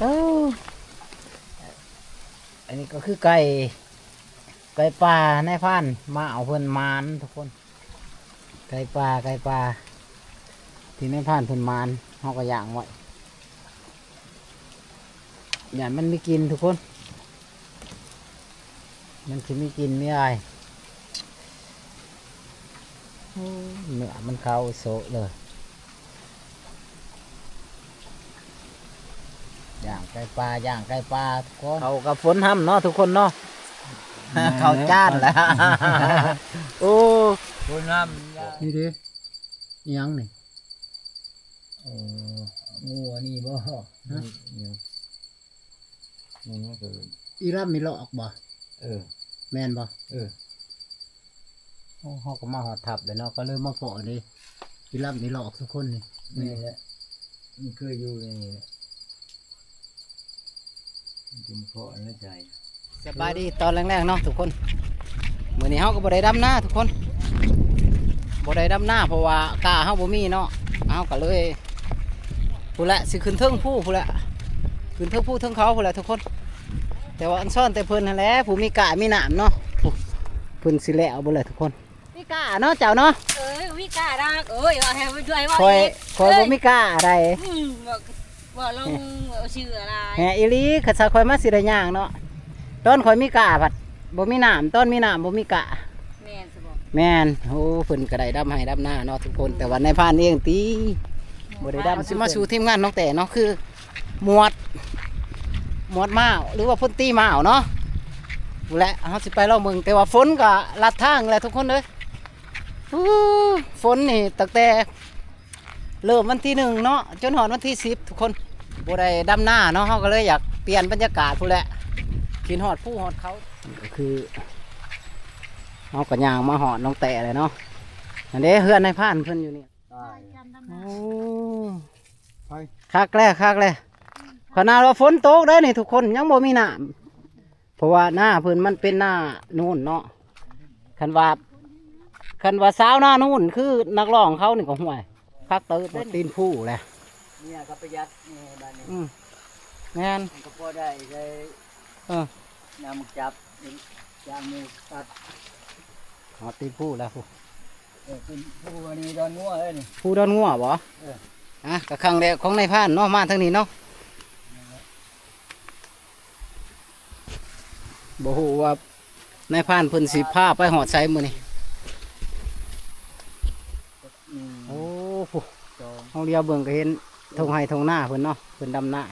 ເອີ ອັນນີ້ກໍຄືໄກ່ ໄກ່ປ່ານາຍພານມາເອົາເພິ່ນ ໝານທຸກຄົນ. ໄກ່ປ່າ ໄກ່ປ່າ ທີ່ນາຍພານເພິ່ນໝານ ເຮົາກໍຢ່າງໄວ້ ຢ້ານມັນມີກິ່ນທຸກຄົນ. ມັນຊິມີກິ່ນມີອາຍ. ໂອ້ ເນື້ອມັນຂາວໂຊະເລີຍ. ຍ່າງໄກ່ປ່າ ຍ່າງໄກ່ປ່າທຸກຄົນ. ເຂົ້າກັບຝົນຮຳເນາະທຸກຄົນເນາະ. ແມ່ນ ເຂົ້າຈານແລ້ວ. ໂອ້ ຝົນຮຳ. ນີ້ເດ້ ອີ່ຫຍັງນີ້? ໂອ້ ງູອັນນີ້ບໍ່? ຮະ? ອີ່ຫຍັງ? ມັນກໍອີ່ລຳມີຫຼອກບໍ່? ເອີ ແມ່ນບໍ່? ເອີ ໂອ້ ເຮົາກໍມາຮອດທັບແລ້ວເນາະ ກໍເລີຍມາພໍ້ເດ້ ອີ່ລຳມີຫຼອກທຸກຄົນນີ້. ນີ້ແຫຼະ ມັນເຄີຍຢູ່ໃນນີ້ແຫຼະ ມັນຈຶ່ງພໍ້ໃນໃຈ. ສະບາຍດີຕອນແລງໆເນາະທຸກຄົນ. ມື້ນີ້ເຮົາກໍບໍ່ໄດ້ດຳນາທຸກຄົນ ບໍ່ໄດ້ດຳນາ ເພາະວ່າກ້າເຮົາບໍ່ມີເນາະ ເຮົາກໍເລີຍ ພຸ້ນແຫຼະ ຊິຂຶ້ນເທິງພູພຸ້ນແຫຼະ ຂຶ້ນເທິງພູເທິງເຂົາພຸ້ນແຫຼະທຸກຄົນ. ແຕ່ວ່າອັນຊ້ອນແຕ່ເພິ່ນຫັ້ນແຫຼະ ຜູ້ມີກ້າມີໜາມເນາະ ຜູ້ ເພິ່ນຊິແລ້ວເບິ່ງແຫຼະທຸກຄົນ. ມີກ້າເນາະເຈົ້າເນາະ. ເອີຍ ມີກ້າດາກ ໂອ້ຍ ວ່າໃຫ້ມາຊ່ວຍເວົ້າ ຂ້ອຍ ອີກ ຂ້ອຍບໍ່ມີກ້າໃດ. ອືມ ເວົ້າ ເວົ້າລົງ ເວົ້າຊື່ອະໄລ. ແມ່ນອີ່ຫຼີ ຄັນຊະຂ້ອຍມາຊິໄດ້ຍ່າງເນາະ ຕອນຂ້ອຍມີກ້າພັດບໍ່ມີໜາມ ຕອນມີໜາມບໍ່ມີກ້າ. ແມ່ນຊະບໍ່? ແມ່ນ. ໂອ້ ເພິ່ນກໍໄດ້ດຳໄຮ່ດຳນາເນາະທຸກຄົນ ແຕ່ວ່ານາຍພານເອງຕິ ບໍ່ໄດ້ດຳ. ເຮົາຊິມາສູ່ທີມງານນ້ອງແຕ້ເນາະ ຄືໝວດ ໝວດມ້າວ ຫຼືວ່າພົນຕີມ້າວເນາະ ພຸ້ນແຫຼະ ເຮົາຊິໄປລອງເບິ່ງ. ແຕ່ວ່າຝົນກໍລັດທາງແຫຼະທຸກຄົນເອີຍ. ອູ້ ຝົນນີ້ຕັ້ງແຕ່ເລີ່ມວັນທີໜຶ່ງເນາະ ຈົນຮອດວັນທີສິບທຸກຄົນ ບໍ່ໄດ້ດຳນາເນາະ ເຮົາກໍເລີຍຢາກປ່ຽນບັນຍາກາດພຸ້ນແຫຼະ ຄິດຮອດພູຮອດເຂົາ. ກໍຄືເຮົາກໍຍ່າງມາຮອດນ້ອງແຕ້ແລ້ວເນາະ ອັນເດ້ ເຮືອນນາຍພານເພິ່ນຢູ່ນີ້. ໂອ້ ໄປ ຄັກແລ້ວ ຄັກແລ້ວ ຂະໜາດວ່າຝົນຕົກເດ້ນີ້ທຸກຄົນ ຍັງບໍ່ມີນ້ຳ. ເພາະວ່ານາເພິ່ນມັນເປັນນາໂນນເນາະ ຄັນວ່າ ຄັນວ່າຊາວນາໂນນຄືນັກຮ້ອງເຂົານີ້ກໍ ຫ້ວຍ ຄັກເຕີບເດ້ ຕີນພູແຫຼະ. ເມຍກໍປະຢັດແດ່ບາດນີ້. ອືມ ແມ່ນ ມັນກໍພໍໄດ້ ໄດ້ ເອີ ຍາມຈັບ ຈາກມືຕັດ ຮອດຕີນພູແລ້ວພຸ້ນ. ເອີ ເປັນພູອັນນີ້ດອນງົວເອີຍນີ້ ພູດອນງົວບໍ່? ເອີ ອ່ະ ກໍຄັ້ງແລກຂອງນາຍພານເນາະ ມາທາງນີ້ເນາະ. ບໍ່ຮູ້ວ່ານາຍພານເພິ່ນຊິພາໄປຮອດໃສມື້ນີ້. ໂອ້ ເຮົາລຽວເບິ່ງກໍເຫັນທົ່ງໄຮ່ທົ່ງນາເພິ່ນເນາະ ເພິ່ນດຳນາ.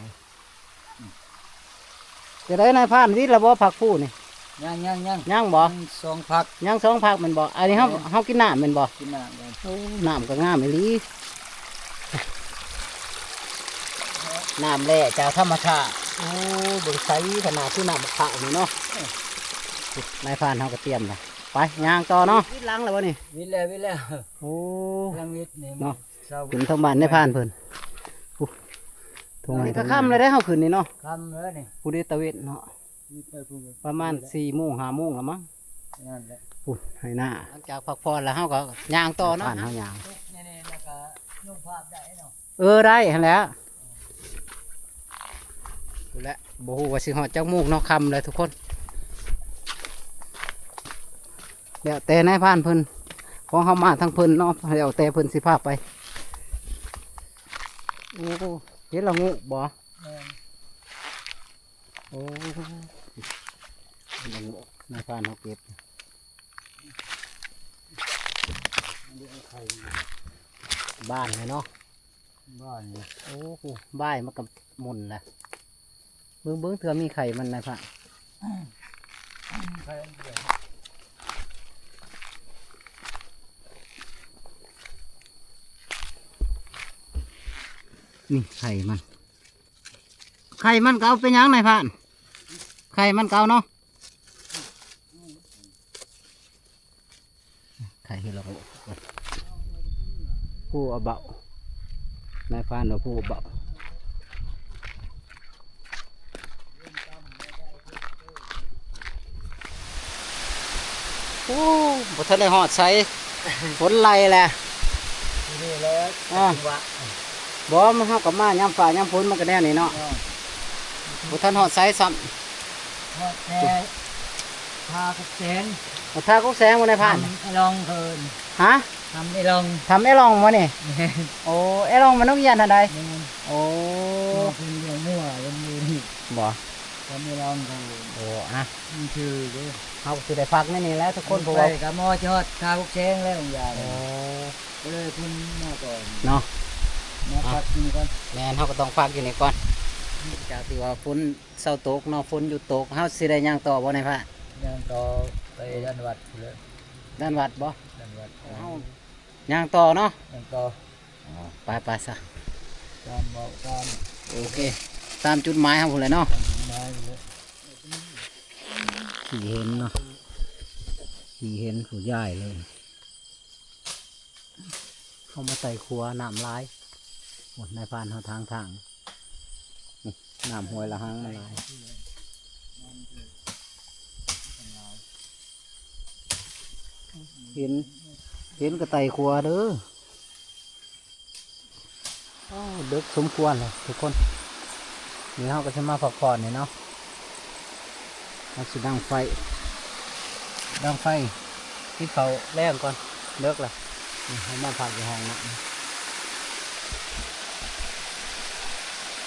ຈະໄດ້ນາຍພານ ວິດແລ້ວບໍ່ ຜັກພູນີ້? ຍັງ ຍັງ ຍັງ ຍັງບໍ່? ຍັງສອງຝັກ ຍັງສອງຝັກແມ່ນບໍ່? ອັນນີ້ເຮົາ ເຮົາກິນນ້ຳແມ່ນບໍ່? ກິນນ້ຳແລ້ວ. ໂອ້ ນ້ຳກໍງາມອີ່ຫຼີ ນ້ຳແລ່ຈາກທຳມະຊາດ. ໂອ້ ເບິ່ງໃສຂະໜາດຄືນ້ຳບັກພ້າວນີ້ເນາະ. ນາຍພານເຮົາກໍຕຽມລະ ໄປຍ່າງຕໍ່ເນາະ. ວິດຫຼັງແລ້ວບໍ່ນີ້? ວິດແລ້ວ ວິດແລ້ວ. ໂອ້ ກຳລັງວິດນີ້ເນາະ ຂຶ້ນທາງບ້ານນາຍພານເພິ່ນ. ໂອ້ ທົ່ງໄຮ່ ກໍຄ່ຳແລ້ວເດ້ ເຮົາຂຶ້ນນີ້ເນາະ. ຄ່ຳແລ້ວນີ້ ຜູ້ໃດຕາເວັນເນາະ ປະມານສີ່ໂມງຫ້າໂມງລະມັ້ງ. ນັ້ນແຫຼະ ພຸ້ນໄຮ່ນາ. ຫຼັງຈາກພັກຜ່ອນແລ້ວ ເຮົາກໍຍ່າງຕໍ່ເນາະ. ເຮົາຍ່າງ ເອີ ໄດ້ຫັ້ນແຫຼະ ພຸ້ນແຫຼະ. ບໍ່ຮູ້ວ່າຊິຮອດຈັກໂມງເນາະ ຄ່ຳແລ້ວທຸກຄົນ. ແລ້ວແຕ່ນາຍພານເພິ່ນ ຂອງເຮົາມາທາງເພິ່ນເນາະ ແລ້ວແຕ່ເພິ່ນຊິພາໄປ. ໂອ້ ເຫັນລະງູກບໍ່? ແມ່ນ. ໂອ້ ນາຍພານເຮົາເກັບ ບານເລີຍເນາະ ບານເລີຍ. ໂອ້ ບາຍມັນກໍໝຸ່ນລະ ເບິ່ງໆ ເທື່ອມີໄຂ່ມັນນາຍພານ. ນີ້ໄຂ່ມັນ. ໄຂ່ມັນກໍເອົາໄປຫຍັງນາຍພານ? ໄຂ່ມັນກໍເອົາເນາະ. ໄຂ່ເຫັດລະໂງກ ຜູ້ອະເບົາ ນາຍພານວ່າຜູ້ອະເບົາ. ໂອ້ ບໍ່ທັນໄດ້ຮອດໃສ ຝົນໄລ່ແຫຼະ ນີ້ແຫຼະ. ອ່າ ຈັງຫວະ ບໍ່ ມັນ ເຮົາກໍມາຍາມຟ້າຍາມຝົນ ມັນກໍແນວນີ້ເນາະ. ເນາະ ບໍ່ທັນຮອດໃສຊ້ຳ ຮອດແຕ່ທ່າກົກແສງ ບໍ່ ທ່າກົກແສງບໍ່ນາຍພານ? ຖ້ຳໄອ້ລອງເພິ່ນ ຮະ? ຖ້ຳໄອ້ລອງ ຖ້ຳໄອ້ລອງບໍ່ນີ້? ແມ່ນ ໂອ້ ໄອ້ລອງມັນນົກຍຽນຫັ້ນໃດ? ແມ່ນ ໂອ້ ເພິ່ນລ້ຽງງົວເພິ່ນຢູ່ນີ້ ບໍ່? ຖ້ຳໄອ້ລອງເພິ່ນ ໂອ້ ອະ ມີຊື່ເດ້ ເຮົາກໍຊິໄດ້ພັກໃນນີ້ແຫຼະທຸກຄົນ ເພາະວ່າໄປກໍມາຈອດທ່າກົກແສງແລ້ວ ໂອ້ ກໍເລີຍເພິ່ນມາກ່ອນເນາະ ມາພັກຢູ່ນີ້ກ່ອນ ແມ່ນ ເຮົາກໍຕ້ອງພັກຢູ່ນີ້ກ່ອນ ຈາກທີ່ວ່າຝົນເຊົາຕົກເນາະ ຝົນຢຸດຕົກ ເຮົາຊິໄດ້ຍ່າງຕໍ່ບໍ່ນາຍພານ? ຍ່າງຕໍ່ໄປດ້ານວັດພຸ້ນແຫຼະ ດ້ານວັດບໍ່? ດ້ານວັດ ເຮົາຍ່າງຕໍ່ເນາະ ຍ່າງຕໍ່ ອໍ ໄປໆຊະ ຕາມເວົ້າຕາມ ໂອເຄ ຕາມຈຸດໝາຍເຮົາພຸ້ນແຫຼະເນາະ ຕາມຈຸດໝາຍພຸ້ນແຫຼະ ທີ່ເຫັນເນາະ ທີ່ເຫັນຜູ້ໃຫຍ່ເລີຍ ເຮົາມາໄຕ່ຂົວນ້ຳຫຼາຍ ໂອ້ ນາຍພານເຮົາທາງທາງ ນີ້ ນ້ຳຫ້ວຍລະຫັງມັນຫຼາຍ ເຫັນ ເຫັນກະໄຕ່ຂົວເດີ. ໂອ້ ເດິກສົມຄວນແລ້ວທຸກຄົນ ນີ້ເຮົາກໍຊິມາພັກຜ່ອນນີ້ເນາະ ເຮົາຊິດັງໄຟ ດັງໄຟ ກິນເຂົ້າແລງກ່ອນ ເດິກແລ້ວ ນີ້ເຮົາມາພັກຢູ່ຫ້ອງນ້ຳ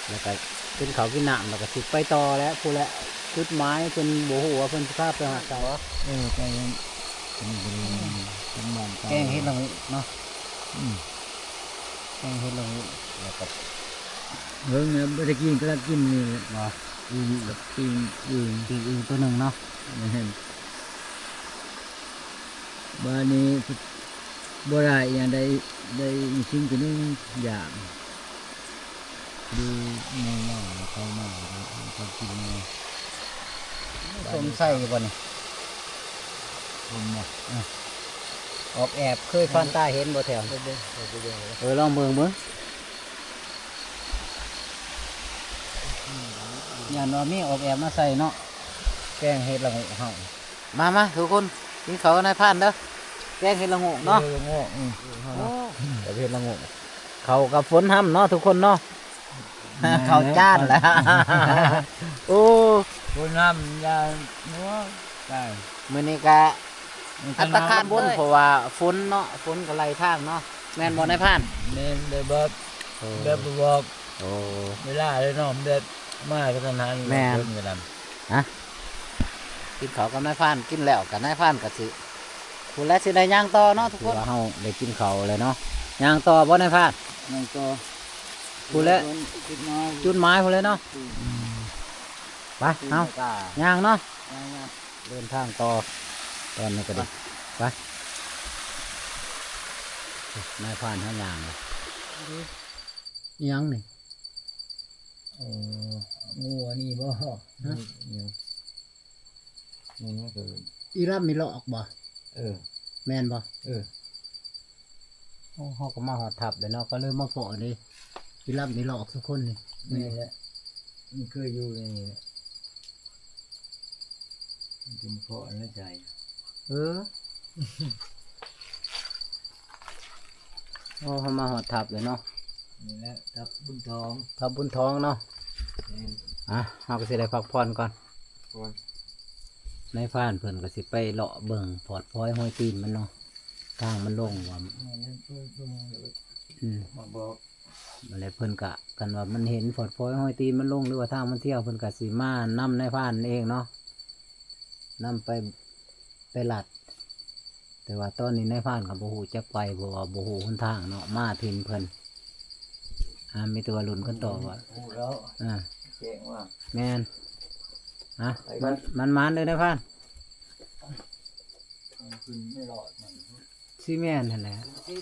ແລ້ວກໍກິນເຂົ້າກິນນ້ຳ ແລ້ວກໍຊິໄປຕໍ່ແຫຼະ ພຸ້ນແຫຼະ ຈຸດໝາຍເພິ່ນບໍ່ຮູ້ວ່າເພິ່ນຊິພາໄປຮອດໃສ ເອີ ໄປ ແກງເຫັດລະໂງກເນາະ ອືມ ແກງເຫັດລະໂງກ ແລ້ວກໍ ເບິ່ງນະ ບໍ່ໄດ້ກິນ ກຳລັງກິນນີ້ ບໍ່ ອຶ່ງ ປີງອຶ່ງ ປີງອຶ່ງຕົວໜຶ່ງເນາະ ແມ່ນ ບາດນີ້ບໍ່ໄດ້ຫຍັງ ໄດ້ ໄດ້ສິ່ງຕົວໜຶ່ງຢ່າງ ຢູ່ໃນໜ້າເຂົາມາ ເຂົາກິນແນ່ ສົມໃສ່ຢູ່ບໍ່ນີ້ ສົມບໍ່ ເອີ ອອບແອບ ເຄີຍຜ່ານຕາເຫັນບໍ່ແຖວ ໄປເບິ່ງ ໄປເບິ່ງ ເອີ ລອງເບິ່ງເບິ່ງ ຢ້ານວ່າມີອອບແອບມາໃສ່ເນາະ ແກງເຫັດລະໂງກເຮົາ ມາໆ ທຸກຄົນ ກິນເຂົ້າກັບນາຍພານເດີ ແກງເຫັດລະໂງກເນາະ ເຫັດລະໂງກ ອືມ ເຮົາເນາະ ໂອ້ ແກງເຫັດລະໂງກ ເຂົ້າກັບຝົນຮຳເນາະທຸກຄົນເນາະ ແມ່ນ ເຂົ້າຈານແລ້ວ ໂອ້ ຝົນຮຳຢ່າງ ໂອ້ຍ ຕາຍ ມື້ນີ້ກະອັດຕະຄານບົນ ເພາະວ່າຝົນເນາະ ຝົນກໍໄຫຼທາງເນາະ ແມ່ນບໍ່ນາຍພານ? ແມ່ນ ແບບວ່າ ເອີ ແບບບໍ່ບອກ ໂອ້ ເວລາເລີຍເນາະ ແບບມາກະທັນຫັນ ແມ່ນ ເພິ່ນກໍນຳ ຮະ ກິນເຂົ້າກັບນາຍພານ ກິນແລ້ວກໍນາຍພານກໍຊິ ພຸ້ນແຫຼະ ຊິໄດ້ຍ່າງຕໍ່ເນາະທຸກຄົນ ເຮົາໄດ້ກິນເຂົ້າແລ້ວເນາະ ຍ່າງຕໍ່ບໍ່ນາຍພານ? ຍ່າງຕໍ່ ພຸ້ນແຫຼະ ຈຸດໝາຍພຸ້ນແຫຼະເນາະ ອືມ ໄປ ເຮົາຍ່າງເນາະ ຍ່າງໆ ເດີນທາງຕໍ່ ຕອນນີ້ກໍດີ ໄປ ນາຍພານເຮົາຍ່າງ ອີ່ຫຍັງນີ້? ໂອ້ ງູອັນນີ້ບໍ່? ຮະ? ອີ່ຫຍັງ? ງູມັນກໍ ອີ່ລຳອີຫຼອກບໍ່? ເອີ ແມ່ນບໍ່? ເອີ ໂອ້ ເຮົາກໍມາຮອດທັບແລ້ວເນາະ ກໍເລີຍມາພໍ້ນີ້ ອີ່ລຳອີຫຼອກທຸກຄົນນີ້ ແມ່ນແຫຼະ ມັນເຄີຍຢູ່ໃນນີ້ແຫຼະ ມັນເປັນເພາະອັນນັ້ນໃຈ ເອີ ໂອ້ ເຮົາມາຮອດທັບແລ້ວເນາະ ນີ້ແຫຼະ ທັບບຸນທອງ ທັບບຸນທອງເນາະ ແມ່ນ ອ່ະ ເຮົາກໍຊິໄດ້ພັກຜ່ອນກ່ອນ ນາຍພານເພິ່ນກໍຊິໄປເລາະເບິ່ງຟອດຟອຍຮອຍຕີນມັນເນາະ ທາງມັນລົງວ່າ ອືມ ມາບອກ ແລ້ວເພິ່ນກະ ຄັນວ່າມັນເຫັນຟອດຟອຍຮອຍຕີນມັນລົງ ຫຼືວ່າທາງມັນທ່ຽວ ເພິ່ນກະຊິມານຳນາຍພານເອງເນາະ ນຳໄປ ໄປລັດ ແຕ່ວ່າຕອນນີ້ນາຍພານກໍບໍ່ຮູ້ຈັກໄປ ເພາະວ່າບໍ່ຮູ້ຫົນທາງເນາະ ມາຖິ່ນເພິ່ນ ອ່າ ມີແຕ່ວ່າລຸ້ນກັນຕໍ່ວ່າ ຮູ້ແລ້ວ ອ່າ ແຈ້ງວ່າ ແມ່ນ ອ່ະ ມັນ ມັນໝານເດີນາຍພານ ມັນຂຶ້ນໄມ່ລອດມັນ ຊິແມ່ນຫັ້ນແຫຼະ ເອົ້າ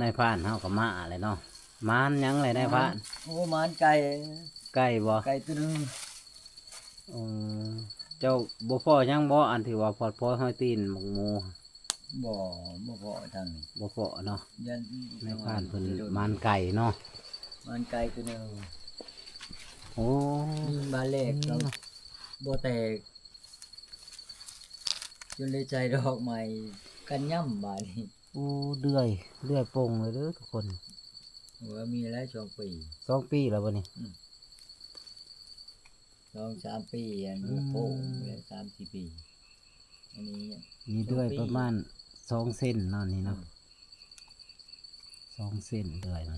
ນາຍພານເຮົາກໍມາແລ້ວເນາະ ໝານຫຍັງແຫຼະນາຍພານ? ໂອ້ ໝານໄກ່ ໄກ່ບໍ່? ໄກ່ຕົວໜຶ່ງ ເອີ ເຈົ້າບໍ່ພໍ້ຫຍັງບໍ່ ອັນທີ່ວ່າຟອດຟອຍຮອຍຕີນໝາກໝູ? ບໍ່ ບໍ່ພໍ້ທາງນີ້ ບໍ່ພໍ້ເນາະ ນາຍພານເພິ່ນໝານໄກ່ເນາະ ໝານໄກ່ຕົວໜຶ່ງ ໂອ້ ບານແລກກໍບໍ່ແຕກ ຈົນໄດ້ໃສ່ດອກໃໝ່ກັນຍຳບາດນີ້. ໂອ້ ເດືອຍ ເດືອຍໂປ່ງເລີຍເດີທຸກຄົນ. ໂອ້ ມີຫຼາຍ ສອງປີ ສອງປີແລ້ວບໍ່ນີ້? ອືມ ສອງສາມປີ ອັນ ອືມ ໂປ່ງແລ້ວ ສາມສີ່ປີ. ອັນນີ້ ນີ້ເດືອຍ ສອງປີ ປະມານສອງເຊັນເນາະນີ້ເນາະ. ອືມ ສອງເຊັນເດືອຍນະ.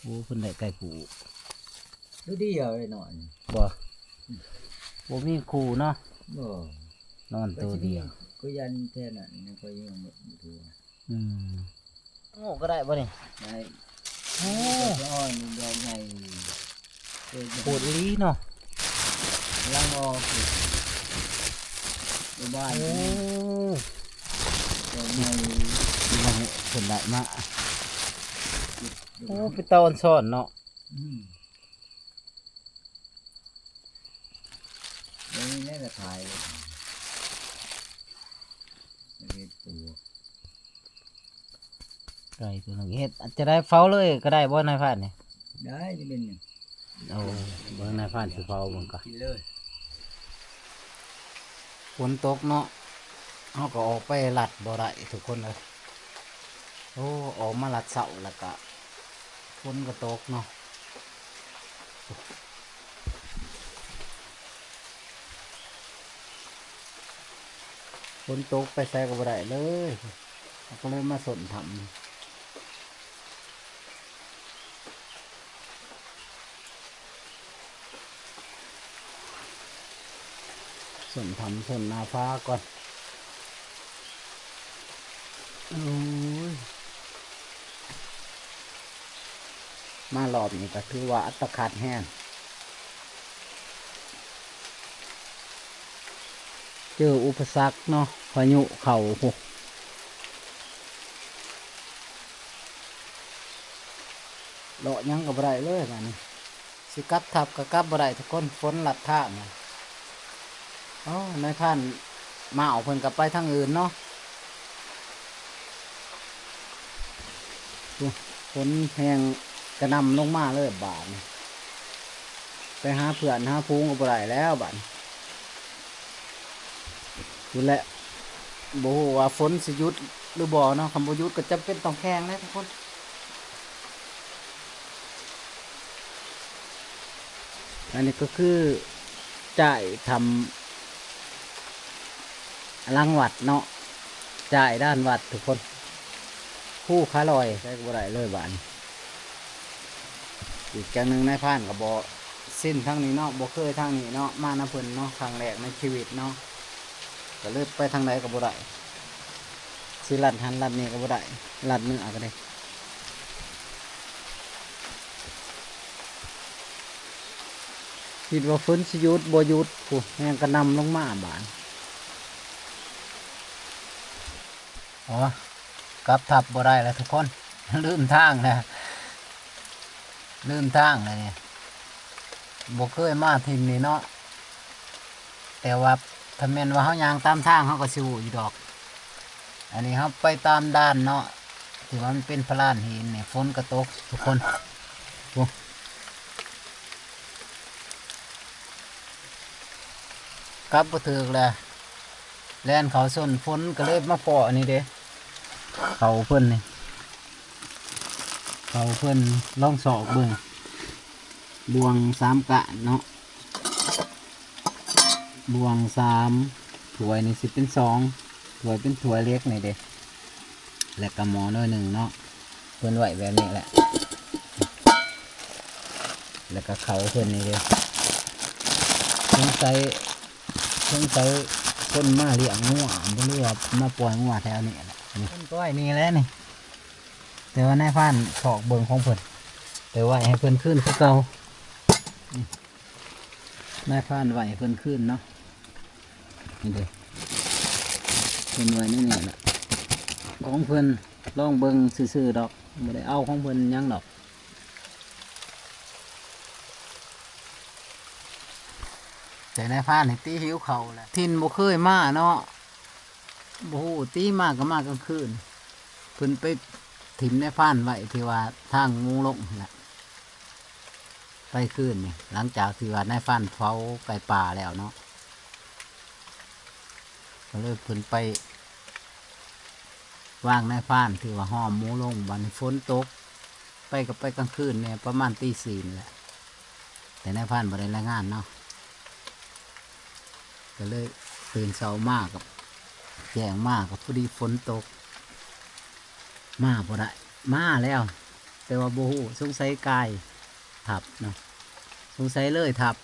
ໂອ້ ເພິ່ນໄດ້ໄກ່ຜູ້ ໂຕດຽວເດ້ເນາະ. ບໍ່ ບໍ່ມີຄູ່ເນາະ. ບໍ່ ນອນໂຕດຽວ. ກໍຍັນແທ້ນັ້ນ ຍັງກໍຍັງບໍ່ທົ່ວ. ອືມ ໂອ້ ກໍໄດ້ບໍ່ນີ້? ໄດ້. ໂອ້ ດອກໃຫຍ່ ໂຄດອີ່ຫຼີເນາະ. ລັງອອກຢູ່ບ້ານ. ໂອ້ ດອກໃຫຍ່ ເພິ່ນໄດ້ມາ. ໂອ້ ເປັນຕາອ່ອນຊ້ອນເນາະ. ອືມ ເບິ່ງແນ່ກະຂາຍ ເຮັດປົວ ໄກ່ຕົວໜຶ່ງ. ເຮັດ ຈະໄດ້ເຝົ້າເລີຍກໍໄດ້ບໍ່ ນາຍພານນີ້? ໄດ້ ຈະເປັນຫຍັງ. ໂອ້ ເບິ່ງນາຍພານຊິເຝົ້າເບິ່ງກ່ອນ. ກິນເລີຍ. ຝົນຕົກເນາະ ເຮົາກໍອອກໄປລັດບໍ່ໄດ້ທຸກຄົນເອີຍ. ໂອ້ ອອກມາລັດເຊົ້າແລ້ວກະຝົນກໍຕົກເນາະ. ຝົນຕົກໄປໃສກໍບໍ່ໄດ້ເລີຍ ເຮົາກໍເລີຍມາສົ້ນຖ້ຳ. ສົ້ນຖ້ຳສົ້ນໜ້າຜາກ່ອນ. ໂອ້ຍ ມາຮອບນີ້ກໍຖືວ່າອັດຕະຂັດແຮງ. ເຈີອຸປະສັກເນາະ ພາຍຸເຂົ້າພຸ້ນ ເລາະຫຍັງກໍບໍ່ໄດ້ເລີຍບາດນີ້. ຊິກັບທັບກໍກັບບໍ່ໄດ້ທຸກຄົນ ຝົນລັດທາງ. ໂອ້ ນາຍພານມາເອົາເພິ່ນກໍໄປທາງອື່ນເນາະ. ໂອ້ ຝົນແຮງກະໜ່ຳລົງມາເລີຍບາດນີ້ ໄປຫາເພື່ອນຫາຝູງກໍບໍ່ໄດ້ແລ້ວບາດນີ້. ພຸ້ນແຫຼະ ບໍ່ຮູ້ວ່າຝົນຊິຢຸດຫຼືບໍ່ເນາະ. ຄັນບໍ່ຢຸດກໍຈຳເປັນຕ້ອງແຂ່ງແຫຼະທຸກຄົນ. ອັນນີ້ກໍຄືຈ້າຍຖ້ຳຫຼັງວັດເນາະ ຈ້າຍດ້ານວັດທຸກຄົນ. ພູຂາລອຍ ໃສກໍບໍ່ໄດ້ເລີຍບາດນີ້. ອີກຢ່າງໜຶ່ງນາຍພານກໍບໍ່ຊິນທາງນີ້ເນາະ ບໍ່ເຄີຍທາງນີ້ເນາະ ມານຳເພິ່ນເນາະ ຄັ້ງແລກໃນຊີວິດເນາະ ກໍເລີຍໄປທາງໃດກໍບໍ່ໄດ້ ຊິລັດຫັ້ນລັດນີ້ກໍບໍ່ໄດ້ ລັດເໜືອກໍໄດ້. ຄິດວ່າຝົນຊິຢຸດ ບໍ່ຢຸດ ພຸ້ນ ແຮງກະໜ່ຳລົງມາບາດ. ອໍ ກັບທັບບໍ່ໄດ້ແລ້ວທຸກຄົນ ລືມທາງແລ້ວ ລືມທາງແລ້ວນີ້. ບໍ່ເຄີຍມາຖິ່ນນີ້ເນາະ ແຕ່ວ່າຖ້າແມ່ນວ່າເຮົາຍ່າງຕາມທາງ ເຮົາກໍຊິຮູ້ຢູ່ດອກ. ອັນນີ້ເຮົາໄປຕາມດ່ານເນາະ ທີ່ວ່າມັນເປັນພະລານຫີນນີ້ ຝົນກໍຕົກທຸກຄົນ. ໂອ້ ກັບບໍ່ຖືກແຫຼະ ແລ່ນເຂົ້າຊົນຝົນ ກໍເລີຍມາພໍ້ອັນນີ້ເດ້ ເຂົ້າເພິ່ນນີ້ ເຂົ້າເພິ່ນ ລອງຊອກເບິ່ງ ບ່ວງສາມກ້ານເນາະ ບ່ວງສາມ ຖ້ວຍນີ້ຊິເປັນສອງ ຖ້ວຍເປັນຖ້ວຍເຫຼັກນີ້ເດ້ ແລ້ວກໍໝໍ້ໜ້ອຍໜຶ່ງເນາະ ເພິ່ນໄວ້ແບບນີ້ແຫຼະ ແລ້ວກໍເຂົ້າເພິ່ນນີ້ເດ້ ສົງໄສ ສົງໄສຄົນມາລ້ຽງງົວ ບໍ່ຮູ້ວ່າມາປ່ອຍງົວແຖວນີ້ແຫຼະ ນີ້ ເພິ່ນກໍໄວ້ນີ້ແຫຼະນີ້ ແຕ່ວ່ານາຍພານຊອກເບິ່ງຂອງເພິ່ນ ແຕ່ໄວ້ໃຫ້ເພິ່ນຄືນຄືເກົ່າ. ນາຍພານໄວ້ໃຫ້ເພິ່ນຄືນເນາະ ນີ້ເດ້ ເພິ່ນໄວ້ໃນນີ້ລະ ຂອງເພິ່ນ ລອງເບິ່ງຊື່ໆດອກ ບໍ່ໄດ້ເອົາຂອງເພິ່ນຫຍັງດອກ. ແຕ່ນາຍພານນີ້ຕິຫິວເຂົ້າແຫຼະ ຖິ່ນບໍ່ເຄີຍມາເນາະ ບໍ່ຮູ້ຕິ ມາກໍມາກາງຄືນ ເພິ່ນໄປຖິ້ມນາຍພານໄວ້ທີ່ວ່າທາງງູລົງຫັ້ນແຫຼະ ໄປຄືນນີ້ ຫຼັງຈາກທີ່ວ່ານາຍພານເຜົາໄກ່ປ່າແລ້ວເນາະ. ກໍເລີຍເພິ່ນໄປວາງນາຍພານ ຖືວ່າຫ້ອມໝູລົງ. ບາດນີ້ຝົນຕົກ ໄປກໍໄປກາງຄືນແດ່ ປະມານຕີສີ່ນີ້ແຫຼະ ແຕ່ນາຍພານບໍ່ໄດ້ລາຍງານເນາະ. ກໍເລີຍຕື່ນເຊົ້າມາກໍແຈ້ງມາ ກໍພໍດີຝົນຕົກ ມາບໍ່ໄດ້. ມາແລ້ວ ແຕ່ວ່າບໍ່ຮູ້ ສົງໄສກາຍທັບເນາະ ສົງໄສເລີຍທັບ.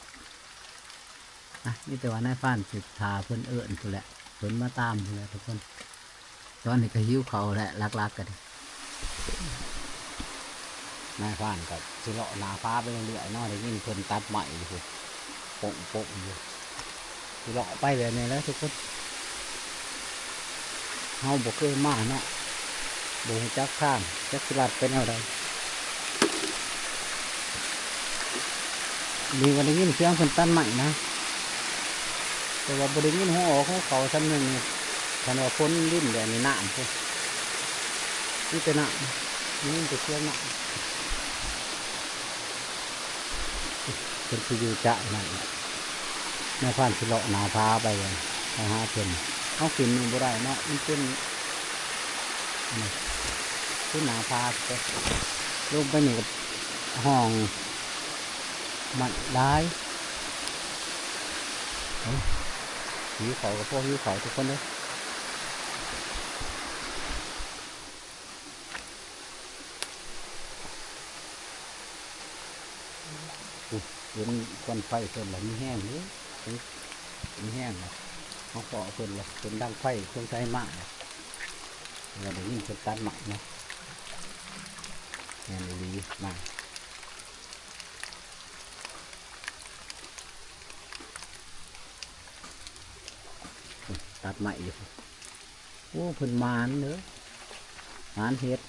ນະ ມີແຕ່ວ່ານາຍພານຊິຖ້າເພິ່ນເອີ້ນພຸ້ນແຫຼະ ເພິ່ນມາຕາມພຸ້ນແຫຼະທຸກຄົນ. ຕອນນີ້ກໍຫິວເຂົ້າແຫຼະ ຫຼັກໆກໍດີ. ນາຍພານກໍຊິເລາະໜ້າຜາໄປເລື້ອຍໆເນາະ ໄດ້ຍິນເພິ່ນຕັດໄມ້ຢູ່ພຸ້ນ ໂປະໆຢູ່. ຊິເລາະໄປແບບນີ້ແຫຼະທຸກຄົນ ເຮົາບໍ່ເຄີຍມາເນາະ ບໍ່ຮູ້ຈັກທາງ ຈັກຊິລັດໄປແນວໃດ. ນີ້ກໍໄດ້ຍິນສຽງເພິ່ນຕັດໄມ້ນະ ແຕ່ວ່າບໍ່ໄດ້ຍິນຫົວອອກຫົວເຂົ້າສ່ຳໜຶ່ງ. ຄັນວ່າຝົນລິນແບບນີ້ ນ້ຳພຸ້ນ ມີແຕ່ນ້ຳ ໄດ້ຍິນແຕ່ສຽງນ້ຳ. ເພິ່ນຊິຢູ່ຈະນັ້ນແຫຼະ ນາຍພານຊິເລາະໜ້າຜາໄປ ໄປຫາເພິ່ນ. ເຮົາຂຶ້ນນີ້ບໍ່ໄດ້ເນາະ ມັນເປັນ ອັນນີ້ ຄືໜ້າຜາ ລົງໄປນີ້ກໍຫ້ອງໄມ້ຫຼາຍ. ເອີ ຫິວເຂົ້າກໍພໍຫິວເຂົ້າທຸກຄົນເດີ. ໂອ້ ເຫັນຄວັນໄຟເພິ່ນລະ ມີແຮງເດ້ ມີແຮງລະ. ເຮົາເຄາະເພິ່ນລະ ເພິ່ນດັງໄຟ ສົງໄສມາລະ ເພາະວ່າໄດ້ຍິນເພິ່ນຕັດໄມ້ເນາະ. ແມ່ນອີ່ຫຼີ ມາ ຕັດໄມ້ຢູ່. ໂອ້ ເພິ່ນໝານເດີ ໝານເຫັດ.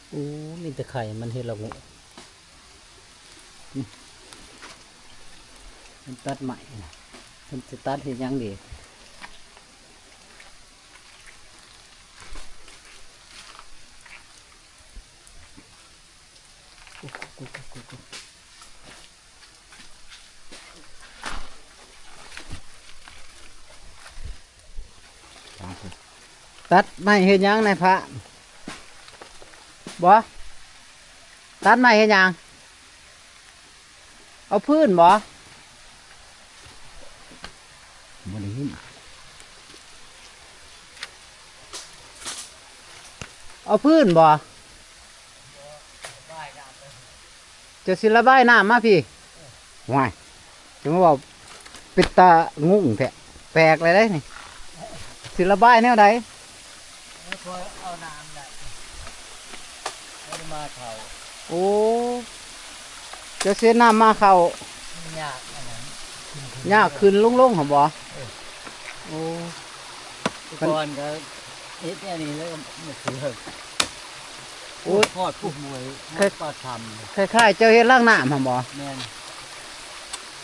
ໂອ້ ມີແຕ່ໄຂ່ມັນເຫັດລະໂງກ. ອືມ ເພິ່ນຕັດໄມ້ນະ ເພິ່ນຊິຕັດເຮັດຫຍັງດີ? ໂອ້ ໂອ້ ໂອ້ ໂອ້ ໂອ້ ຕັດໄມ້ເຮັດຫຍັງນາຍພານ? ບໍ່ ຕັດໄມ້ເຮັດຫຍັງ? ເອົາຟືນບໍ່? ບໍ່ໄດ້ຍິນ. ເອົາຟືນບໍ່? ເຈົ້າຊິລະບາຍນ້ຳມາພີ້. ຫ້ວຍ ຈະມາເວົ້າເປັນຕາງຸ່ງແທ້ ແປກແລ້ວເດ້ນີ້ ຊິລະບາຍແນວໃດ? ເອີ ພໍເອົານ້ຳໄດ້ ບໍ່ໄດ້ມາເຂົ້າ. ໂອ້ ເຈົ້າຊິເອົານ້ຳມາເຂົ້າ ມັນຍາກອັນນັ້ນ ຍາກຂຶ້ນລົງໆຫັ້ນບໍ່? ເອີ ໂອ້ ແຕ່ກ່ອນກໍເຮັດແນວນີ້ແລ້ວກໍບໍ່ຖືກ. ໂອ້ຍ ຮອດຜູ້ມວຍ ຮອດປາກຖ້ຳ ຄ້າຍໆເຈົ້າເຮັດລາງນ້ຳຫັ້ນບໍ່? ແມ່ນ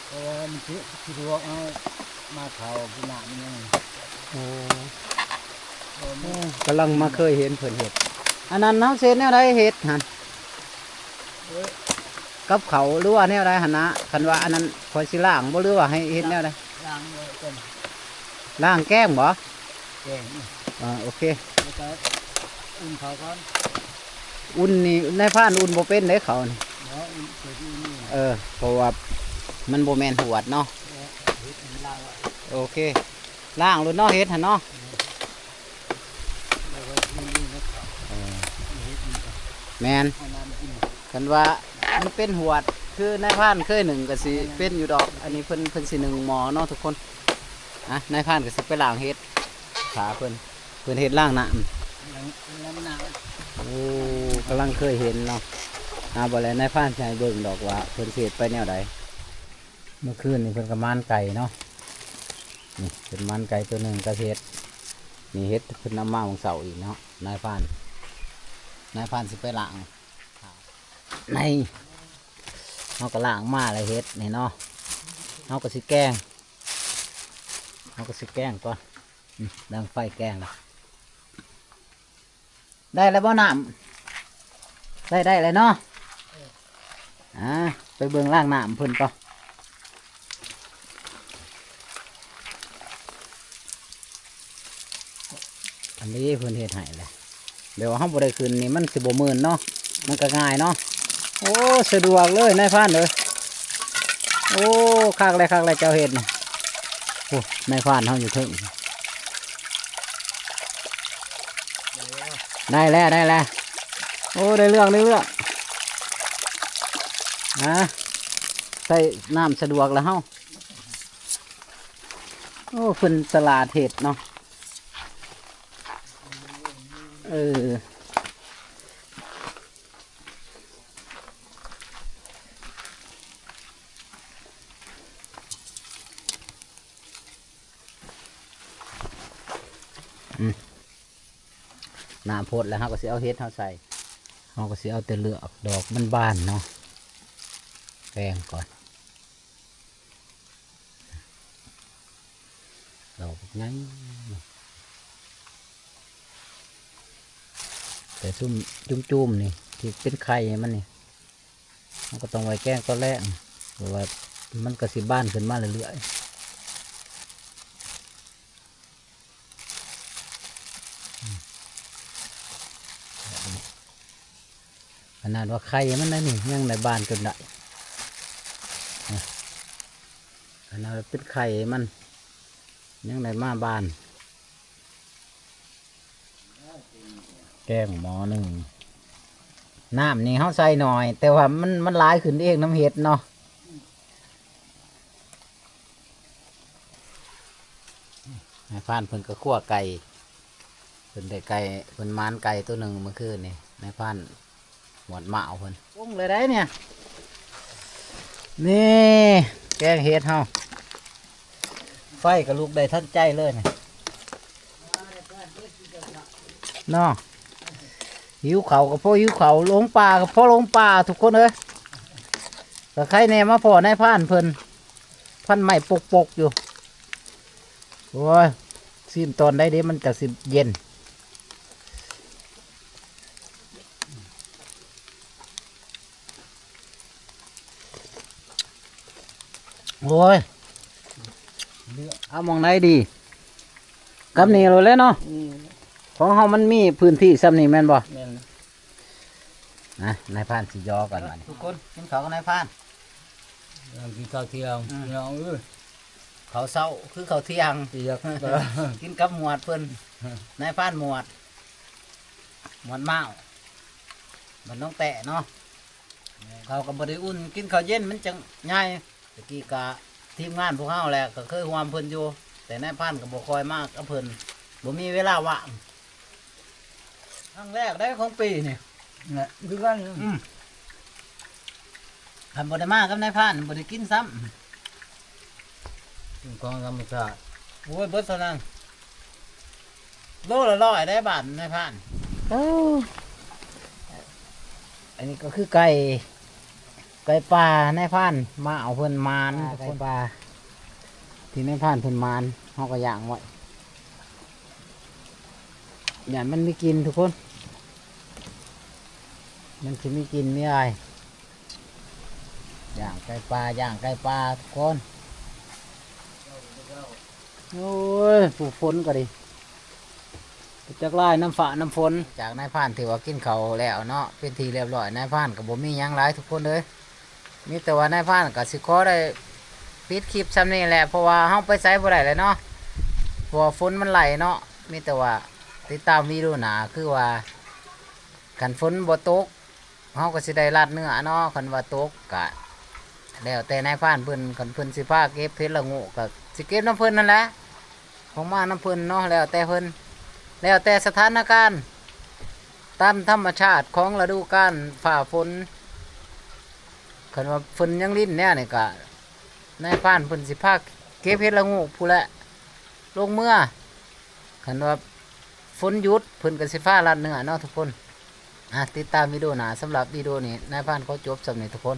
ເພາະວ່າມັນສະ ສະດວກເຮົາມາເຂົ້າກິນນ້ຳນີ້. ໂອ້ ໂອ້ ກຳລັງມາເຄີຍເຫັນເພິ່ນເຮັດ. ອັນນັ້ນເຮົາຊິເຮັດແນວໃດເຮັດຫັ້ນ? ເອີ ກັບເຂົ້າ ຫຼືວ່າແນວໃດຫັ້ນນະ? ຄັນວ່າອັນນັ້ນຂ້ອຍຊິລ້າງບໍ່ ຫຼືວ່າໃຫ້ເຮັດແນວໃດ? ລ້າງເລີຍກ່ອນ ລ້າງແກງບໍ່? ແກງ ເອີ ໂອເຄ ແລ້ວກໍອຸ່ນເຂົ້າກ່ອນ. ອຸ່ນນີ້ ນາຍພານອຸ່ນບໍ່ເປັນເດ້ເຂົ້ານີ້. ບໍ່ ອຸ່ນ ເອີ ເພາະວ່າມັນບໍ່ແມ່ນຫວດເນາະ. ເອີ ເຮັດໃຫ້ມັນລ້າງໄວ້. ໂອເຄ ລ້າງໂລດເນາະ ເຮັດຫັ້ນເນາະ. ເອີ ແມ່ນ ຄັນວ່າມັນເປັນຫວດ ຄືນາຍພານເຄີຍໜຶ້ງກໍຊິເປັນຢູ່ດອກ. ອັນນີ້ເພິ່ນ ເພິ່ນຊິໜຶ້ງໝໍ້ເນາະທຸກຄົນ. ອ່ະ ນາຍພານກໍຊິໄປລ້າງເຫັດຖ້າເພິ່ນ ເພິ່ນເຮັດລ້າງນ້ຳ. ໂອ້ ກຳລັງເຄີຍເຫັນເນາະ. ອ່າ ບໍ່ແລ້ວນາຍພານຊິໃຫ້ເບິ່ງດອກວ່າເພິ່ນຊິເຮັດໄປແນວໃດ. ເມື່ອຄືນນີ້ເພິ່ນກໍໝານໄກ່ເນາະ. ນີ້ເພິ່ນໝານໄກ່ຕົວໜຶ່ງກັບເຫັດ. ນີ້ເຫັດເພິ່ນນຳມາມື້ເຊົ້າອີກເນາະ ນາຍພານ. ນາຍພານຊິໄປລ້າງ. ໃນ ເຮົາກໍລ້າງມາແລ້ວເຫັດນີ້ເນາະ ເຮົາກໍຊິແກງ ເຮົາກໍຊິແກງກ່ອນ. ອືມ ດັງໄຟແກງລະ ໄດ້ແລ້ວບໍ່ນ້ຳ? ໄດ້ ໄດ້ແລ້ວເນາະ. ອ່າ ໄປເບິ່ງລ້າງນ້ຳເພິ່ນກ່ອນ. ອັນນີ້ເພິ່ນເຮັດໃຫ້ແຫຼະ ແບບວ່າເຮົາບໍ່ໄດ້ຂຶ້ນນີ້ມັນຊິບໍ່ມື່ນເນາະ ມັນກໍງ່າຍເນາະ. ໂອ້ ສະດວກເລີຍນາຍພານເອີຍ. ໂອ້ ຄັກແລ້ວ ຄັກແລ້ວເຈົ້າເຮັດນະ. ໂອ້ ນາຍພານເຮົາຢູ່ເທິງ ໄດ້ແລ້ວ ໄດ້ແລ້ວ. ໂອ້ ໄດ້ເລື່ອງ ໄດ້ເລື່ອງ. ອາ ໃຊ້ນ້ຳສະດວກແລ້ວເຮົາ. ໂອ້ ເພິ່ນສະຫຼາດເຮັດເນາະ. ເອີ ອືມ ນ້ຳພົດແລ້ວ ເຮົາກໍຊິເອົາເຫັດເຮົາໃສ່. ເຮົາກໍຊິເອົາແຕ່ເລືອກດອກມັນບານເນາະ ແກງກ່ອນ. ດອກບັກໃຫຍ່ ແຕ່ຊຸມຈຸ້ມໆນີ້ ທີ່ເປັນໄຂ່ມັນນີ້ ເຮົາກໍຕ້ອງໄວ້ແກງຕອນແລງ ເພາະວ່າມັນກໍຊິບານຂຶ້ນມາເລື້ອຍໆ. ຂະໜາດວ່າໄຂ່ມັນໄດ໋ນີ້ ຍັງໄດ້ບານຈົນໄດ້. ຂະໜາດວ່າເປັນໄຂ່ມັນ ຍັງໄດ້ມາບານ. ແກງໝໍ້ໜຶ່ງ ນ້ຳນີ້ເຮົາໃສ່ໜ້ອຍ ແຕ່ວ່າມັນ ມັນຫຼາຍຂຶ້ນເອງນຳເຫັດເນາະ. ນາຍພານເພິ່ນກໍຄົວໄກ່ ເພິ່ນໄດ້ໄກ່ ເພິ່ນໝານໄກ່ໂຕໜຶ່ງມື້ຄືນນີ້ ນາຍພານໝວດໝ້າວເພິ່ນ. ປຸງເລີຍໄດ໋ນີ້ ນີ້ແກງເຫັດເຮົາ ໄຟກໍລຸກໄດ້ທັນໃຈເລີຍນີ້. ເນາະ ຫິວເຂົ້າກໍພໍຫິວເຂົ້າ ຫຼົງປ່າກໍພໍຫຼົງປ່າ ທຸກຄົນເອີຍ. ກໍໃຄແດ່ມາພໍ້ນາຍພານເພິ່ນ ພັນໄມ້ປົກໆຢູ່. ໂອ້ຍ ຊີມຕອນໃດເດ ມັນຈັກຊິເຢັນ. ໂອ້ຍ ເລືອກເອົາໝ່ອງໃດດີ ກັບນີ້ໂລດແຫຼະເນາະ. ນີ້ ຂອງເຮົາມັນມີພື້ນທີ່ຊ່ຳນີ້ແມ່ນບໍ່? ແມ່ນ. ນະ ນາຍພານຊິຍໍກັນບາດນີ້ ທຸກຄົນກິນເຂົ້າກັບນາຍພານ. ກິນເຂົ້າທ່ຽງ ອືມ ພີ່ນ້ອງເອີຍ. ເຂົ້າເຊົ້າຄືເຂົ້າທ່ຽງ ກິນກັບໝວດເພິ່ນ ນາຍພານໝວດ ໝວດມ້າວ ບ້ານໜອງແຕ້ເນາະ. ເຂົ້າກໍບໍ່ໄດ້ອຸ່ນ ກິນເຂົ້າເຢັນມັນຈັ່ງໃຫຍ່. ແຕ່ກີ້ກະທີມງານພວກເຮົາແຫຼະ ກໍເຄີຍຮ່ວມເພິ່ນຢູ່ ແຕ່ນາຍພານກໍບໍ່ຄ່ອຍມາກັບເພິ່ນ ບໍ່ມີເວລາວ່າງ. ຄັ້ງແລກໄດ໋ຂອງປີນີ້ ແຫຼະ ຄືກັນ. ອືມ ຄັນບໍ່ໄດ້ມາກັບນາຍພານ ບໍ່ໄດ້ກິນຊ້ຳ. ກິນຂອງທຳມະຊາດ. ໂອ້ຍ ເບິດເທົ່ານັ້ນ ໂລລະຮ້ອຍໄດ໋ບາດນາຍພານ. ໂອ້ ອັນນີ້ກໍຄືໄກ່ ໄກ່ປ່ານາຍພານມາເອົາເພິ່ນໝານ ໄກ່ປ່າ ທຸກຄົນ ທີ່ນາຍພານເພິ່ນໝານ ເຮົາກໍຍ່າງໄວ້ ຢ້ານມັນມີກິ່ນທຸກຄົນ ມັນຊິມີກິ່ນມີອາຍ. ຍ່າງໄກ່ປ່າ ຍ່າງໄກ່ປ່າທຸກຄົນ. ໂອ້ຍ ຜູ້ຝົນກໍດີ ຈັກລາຍນ້ຳຟ້ານ້ຳຝົນ. ຈາກນາຍພານທີ່ວ່າກິນເຂົ້າແລ້ວເນາະ ເປັນທີ່ລຽບຮ້ອຍ ນາຍພານກໍບໍ່ມີຫຍັງຫຼາຍທຸກຄົນເອີຍ. ມີແຕ່ວ່ານາຍພານກໍຊິຂໍໄດ້ປິດຄລິບຊ່ຳນີ້ແຫຼະ ເພາະວ່າເຮົາໄປໃສບໍ່ໄດ້ແລ້ວເນາະ ເພາະວ່າຝົນມັນໄຫຼເນາະ. ມີແຕ່ວ່າຕິດຕາມວິດີໂອໜ້າ ຄືວ່າຄັນຝົນບໍ່ຕົກ ເຮົາກໍຊິໄດ້ລາດເນື້ອເນາະ. ຄັນວ່າຕົກກະແລ້ວແຕ່ນາຍພານເພິ່ນ ຄັນເພິ່ນຊິພາເກັບເຫັດລະໂງກ ກໍຊິເກັບນຳເພິ່ນຫັ້ນແຫຼະ ຂອງມານຳເພິ່ນເນາະ ແລ້ວແຕ່ເພິ່ນ ແລ້ວແຕ່ສະຖານະການ ຕາມທຳມະຊາດຂອງລະດູການຟ້າຝົນ. ຄັນວ່າເພິ່ນຍັງລິນແນວນີ້ກະ ນາຍພານເພິ່ນຊິພາເກັບເຫັດລະໂງກພຸ້ນແຫຼະ ລົງເມືອ. ຄັນວ່າຝົນຢຸດ ເພິ່ນກໍຊິພາລາດເນື້ອເນາະທຸກຄົນ. ອ່າ ຕິດຕາມວິດີໂອໜ້າ. ສຳລັບວິດີໂອນີ້ ນາຍພານຂໍຈົບຊ່ຳນີ້ທຸກຄົນ.